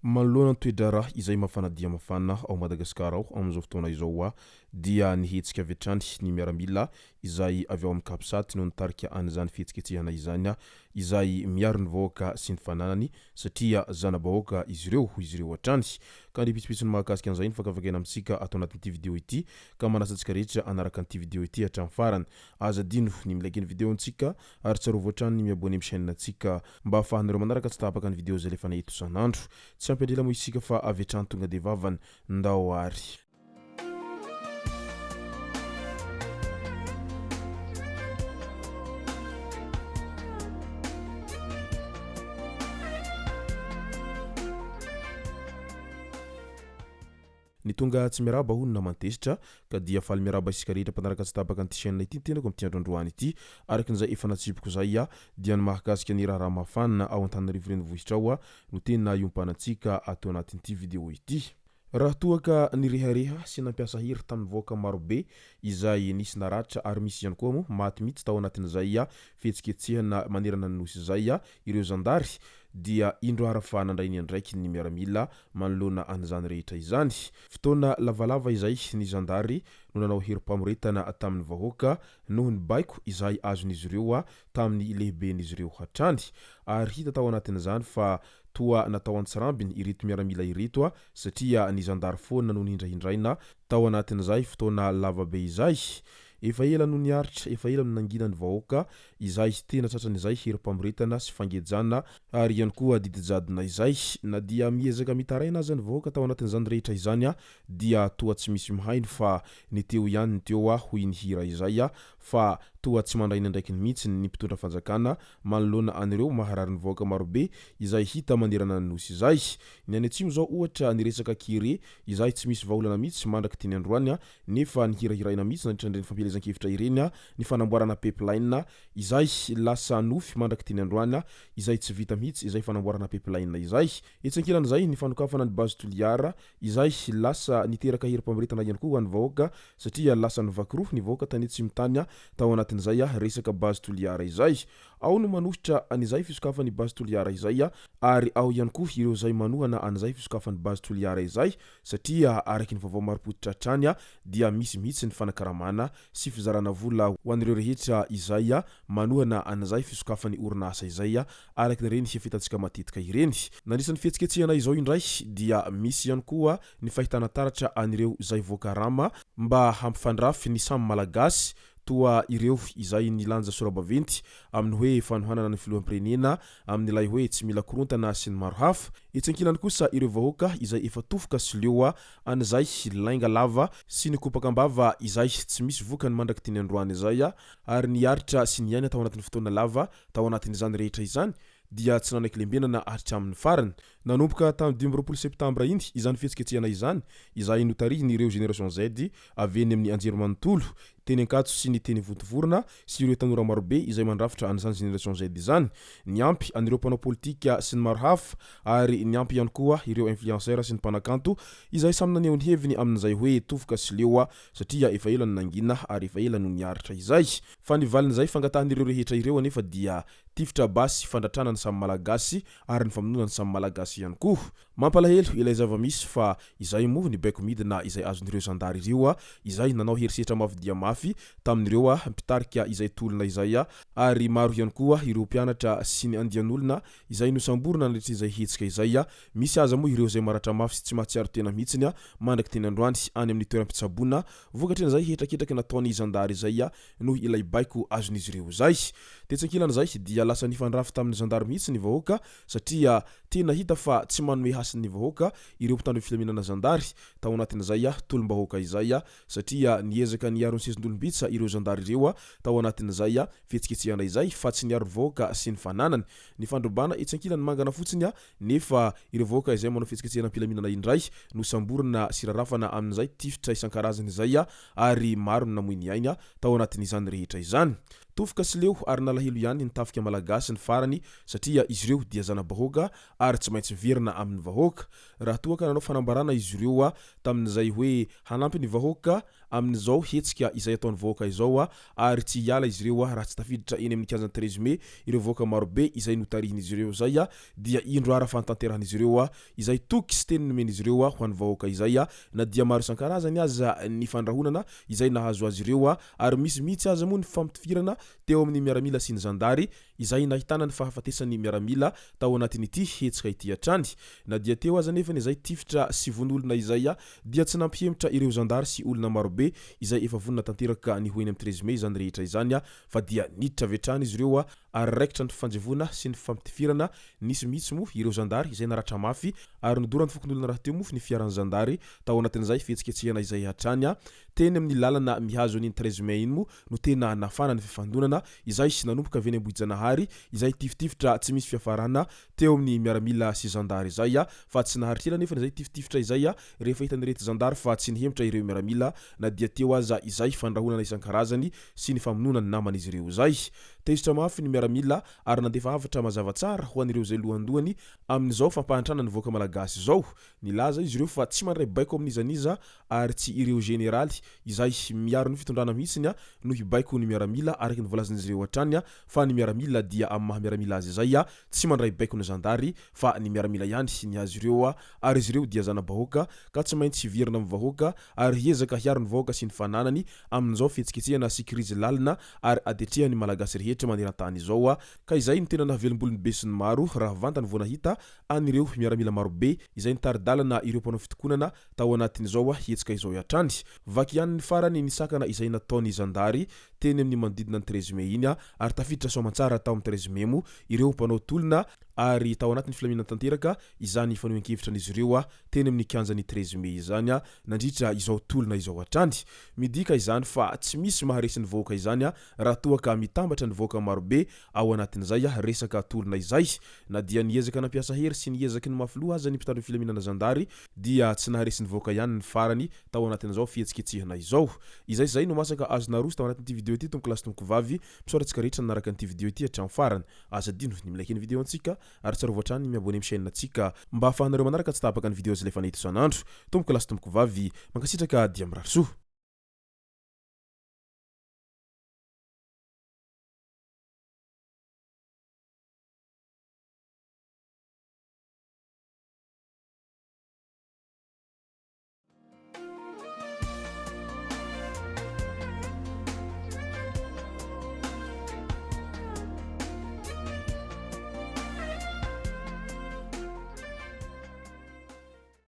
Manoloana ny toe-draharaha izay mafana dia mafana ao Madagasikara ao amin'izao fotoana izao dia nihetsika avy hatrany ny miaramila izay avy ao amin'ny Capsat no nitarika an'izany fihetsiketsehana izany izay miaro ny vahoaka sy ny fananany satria zana-bahoaka izy ireo hoy izy ireo hatrany. Ka ny pitsopitsony mahakasika an'izay no fakafakaina amintsika ato anatin'ity video ity ka manasa antsika rehetra hanaraka an'ity video ity hatramin'ny farany. Aza adino ny mi-like ny video-ntsika ary tsarovy hatrany ny mi-abonner amin'ny chaîne-ntsika mba ahafahanareo manaraka tsy tapaka ny video izay alefanay eto isan'andro. Tsy ampy andrela moa isika fa avy hatrany tonga dia vavany. Ndao ary. Ny tonga tsy miarahaba hono naman-tezitra ka dia faly miarahaba isika rehetra mpanaraka tsy tapaka an'ity chaîne ity ny tenako amin'ity andro androany ity. Araka izay efa natsipiko izay dia ny mahakasika ny raharaha mafana ao Antananarivo renivohitra ao no tena iompanantsika ato anatin'ity vidéo ity. Raha toa ka nirehareha sy nampiasa hery tamin'ny vahoaka marobe izay nisy naratra ary misy ihany koa moa maty mihitsy tao anatin'izay fihetsiketsehana manerana ny Nosy izay ireo zandary dia indro ara fa nandray ny andraikiny ny miaramila manoloana an'izany rehetra izany. Fotoana lavalava izay ny zandary no nanao herim-pamoretana tamin'ny vahoaka noho ny baiko izay azon'izy ireo tamin'ny lehiben'izy ireo hatrany. Ary hita tao anatin'izany fa toa natao an-tsirambiny ireto miaramila ireto satria ny zandary foana no nindrahindraina tao anatin'izay fotoana lavabe izay. Efa ela no niaritra, efa ela no nangina ny vahoaka izay tena tratran'izay herim-pamoretana sy fangejana ary ihany koa didy jadona izay. Na dia miezaka mitaraina aza ny vahoaka tao anatin'izany rehetra izany dia toa tsy misy mihaino fa ny teo ihany ny teo hoy ny hira izay fa toa tsy mandray ny andraikiny mihitsy ny mpitondra fanjakana manoloana an'ireo maharary ny vahoaka marobe izay hita manerana ny Nosy izay. Ny any atsimo izao ohatra ny resaka kere izay tsy misy vahaolana mihitsy mandrak'ity ny androany nefa nihirahiraina mihitsy nandritra an'ireny fampielezan-kevitra ireny ny fanamboarana pipeline izay lasa nofy mandrak'ity ny androany izay tsy vita mihitsy izay fanamboarana pipeline izay. Etsy ankilan'izay ny fanokafana ny base Toliara izay lasa niteraka herim-pamoretana ihany koa ho an'ny vahoaka satria lasa nivaky roa ny vahoaka tany atsimo tany tao anatin'izay resaka base Toliara izay. Ao no manohitra an'izay fisokafan'ny base Toliara izay ary ao ihany koa ireo izay manohana an'izay fisokafan'ny base Toliara izay satria araky ny vaovao marim-pototra hatrany dia misy mihitsy ny fanakaramana sy fizarana vola ho an'ireo rehetra izay manohana an'izay fisokafan'ny orinasa izay araka ireny fitantsika matetika ireny. Nandritra ny fihetsiketsehana izao indray dia misy ihany koa ny fahitana taratra an'ireo izay voakarama mba hampifandrafy ny samy Malagasy toa ireo izay nilanja sora-baventy amin'ny hoe fanohanana ny filoham-pirenena amin'ilay hoe tsy mila korontana sy ny maro hafa. Etsy ankilany kosa ireo vahoaka izay efa tofoka sy leo an'izay lainga lava sy ny kopaka am-bava izay tsy misy vokany mandrak'ity ny androany izay ary niaritra sy niaina tao anatin'ny fotoana lava Tao anatin'izany rehetra izany dia tsy nanaiky lembenana hatramin'ny farany. Nanomboka tamin'ny 25 septambra iny izany fihetsiketsehana izany, izay notarihin'ireo Génération Z avy eny amin'ny anjerimanontolo, teny Ankatso sy ny teny Vontovorona sy ireo tanora marobe izay mandrafitra an'izany Génération Z izany, niampy an'ireo mpanao politika sy ny maro hafa ary niampy ihany koa ireo influenceurs sy ny mpanakanto izay samy naneho ny heviny amin'izay hoe tofoka sy leo satria efa ela no nangina ary efa ela no niaritra izay. Fa ny valin'izay fangatahan'ireo rehetra ireo anefa dia tifitra basy fandratrana ny samy Malagasy ary ny famonoana ny samy Malagasy ihany koa. Mampalahelo ilay zava-misy fa izay moa ny baiko midina izay azon'ireo zandary ireo izay nanao herisetra mafy dia mafy tamin'ireo mpitarika izay tolona izay ary maro ihany koa ireo mpianatra sy ny andian'olona izay nosamborina nandritra izay hetsika izay. Misy aza moa ireo izay maratra mafy sy tsy mahatsiaro tena mihitsiny mandraky teny androany any amin'ny toeram-pitsaboana vokatrin'izay hetraketraky nataon'ny zandary izay noho ilay baiko azon'izy ireo izay. Tetsy ankilan'izay dia lasa nifandrafy tamin'ny zandary mihitsy ny vahoaka satria tena hita fa tsy manome hasiny ny vahoaka ireo mpitandro filaminana zandary tao anatin'izay tolom-bahoaka izay satria niezaka niaro ny sezin-dolom-bitsa ireo zandary ireo tao anatin'izay fihetsiketsehana izay fa tsy niaro ny vahoaka sy ny fananany. Ny fandrobana etsy ankilany mangana fotsiny nefa ireo vahoaka izay manao fihetsiketsehana am-pilaminana indray no samborina sy rarafana amin'izay tifitra isan-karazany izay ary maro ny namoy ny ainy tao anatin'izany rehetra izany. Tofoka sy leo ary nalahelo ihany ny tafika malagasy ny farany satria izy ireo dia zana-bahoaka ary tsy maintsy miverina amin'ny vahoaka. Raha toa ka nanao fanambarana izy ireo tamin'izay hoe hanampy ny vahoaka amin'izao hetsika izay ataon'ny vahoaka izao ary tsy hiala izy ireo raha tsy tafiditra eny amin'ny kianjan'ny treize mai ireo vahoaka marobe izay notarihin'izy ireo izay dia indro ara fahatanterahan'izy ireo izay toky sy teny nomen'izy ireo ho an'ny vahoaka izay na dia maro isan-karazany aza ny fandrahonana izay nahazo azy ireo ary misy mihitsy aza moa ny fampitifirana teo amin'ny miaramila sy ny zandary izay nahitana ny fahafatesan'ny miaramila tao anatin'ity hetsika ity hatrany. Na dia teo aza anefa izay tifitra sy vono olona izay dia tsy nampihemotra ireo zandary sy olona marobe izay efa vonona tanteraka ny ho eny amin'ny treize mai izany rehetra izany fa dia niditra avy hatrany izy ireo ary raikitra ny fifanjevoana sy ny fifampitifirana. Nisy mihitsy moa ireo zandary izay naratra mafy ary nodoran'ny fokonolona rahateo moa ny fiaran'ny zandary tao anatin'izay fihetsiketsehana izay hatrany. Teny amin'ny lalana mihazo an'iny treize mai iny moa no tena nafana ny fifandonana izay nanomboka avy eny Ambohijanahary izay tifitifitra tsy misy fiafarana teo amin'ny miaramila sy zandary izay fa tsy naharitra ela anefa izay tifitifitra izay rehefa hitan'ireto zandary fa tsy nihemotra ireo miaramila na dia teo aza izay fandrahonana isan-karazany sy ny famonoana ny naman'izy ireo izay. Tezitra mafy ny miaramila ary nandefa hafatra mazava tsara ho an'ireo izay lohandohany amin'izao fampahantrana ny vahoaka malagasy izao. Nilaza izy ireo fa tsy mandray baiko amin'iza n'iza ary tsy ireo jeneraly izay miaro ny fitondrana mihitsiny no hibaiko ny miaramila araka ny voalazan'izy ireo hatrany fa ny miaramila dia amin'ny maha miaramila azy izay tsy mandray baiko ny zandary fa ny miaramila ihany ny azy ireo ary izy ireo dia zana-bahoaka ka tsy maintsy hiverina amin'ny vahoaka ary hiezaka hiaro ny vahoaka sy ny fananany amin'izao fihetsiketsehana sy krizy lalina ary ady atrehan'ny Malagasy rehetra maneran-tany izao ka izay no tena nahavelom-bolo ny besinimaro raha vantany vao nahita an'ireo miaramila marobe izay nitari-dalana ireo mpanao fitokonana tao anatin'izao hetsika izao hatrany. Vaky ihany ny farany ny sakana izay nataon'ny zandary teny amin'ny manodidina ny treize mai iny ary tafiditra soamantsara tao amin'ny treize mai moa ireo mpanao tolona ary tao anatin'ny filaminana tanteraka izany fanehoan-kevitra an'izy ireo teny amin'ny kianjan'ny treize mai izany nandritra izao tolona izao hatrany. Midika izany fa tsy misy maharesy ny vahoaka izany raha toa ka mitambatra ny vahoaka marobe ao anatin'izay resaka tolona izay. Na dia niezaka nampiasa hery sy niezaky ny mafy loha aza ny mpitandro filaminana zandary dia tsy naharesy ny vahoaka ihany ny farany tao anatin'izao fihetsiketsehana izao. Izay izay no masaka azo naroso tao anatin'ity video ity tompoko lahy sy tompoko vavy. Misaotra antsika rehetra nanaraka an'ity video ity hatramin'ny farany. Aza adino ny mi-like ny video antsika ary tsarovy hatrany ny mi-abonner amin'ny chaîne antsika mba ahafahanareo manaraka tsy tapaka ny video izay alefanay eto isan'andro. Tompoko lahy sy tompoko vavy, mankasitraka dia mirary soa.